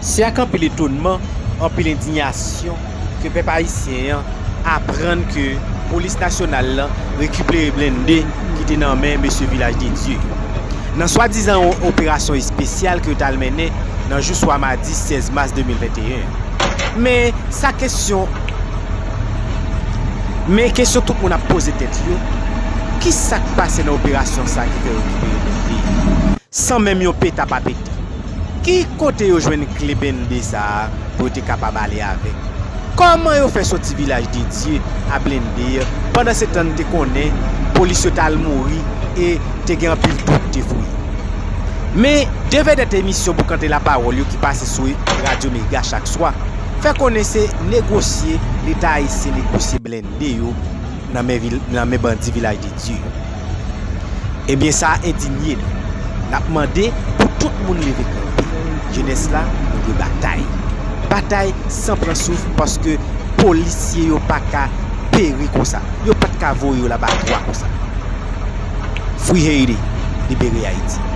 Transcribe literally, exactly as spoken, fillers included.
Se ak anpil etonman, anpil endiyasyon ke pèp ayisyen an aprann ke polis nasyonal lan rekipere blende ki te nan men mesye Vilaj de Dye yo. Nan swadizan yon operasyon espesyal ke yo t al mennen nan jou swa madi sèz mas de mil venteyen. Men sa kesyon Men kesyon tout moun ap poze tèt yo, ki sa k pase nan operasyon sa ki fè yo rekipere blende yo? San menm yon peta pa pete. Ki kote yo jwenn kle blende sa a pou yo te kapab ale avèk? Kòman yo fè soti Vilaj de Dye a blende, pandan se tan n te konnen polis yo t al mouri e te gen anpil dout te fouye? Men de vedèt emisyon Boukante Lapawòl yo ki pase sou Radyo Mega chak swa fè konnen se negosye Leta ayisyen negosye blende yo nan men, vil, nan men bandi Vilaj de Dye yo. Ebyen, sa endinye nou. N ap mande pou tout moun leve kanpe. Jenès la, nou dwe batay. Batay san pran souf, paske polisye yo pa ka peri konsa. Yo pa t ka voye yo labatwa konsa. Free Haiti, libere Ayiti.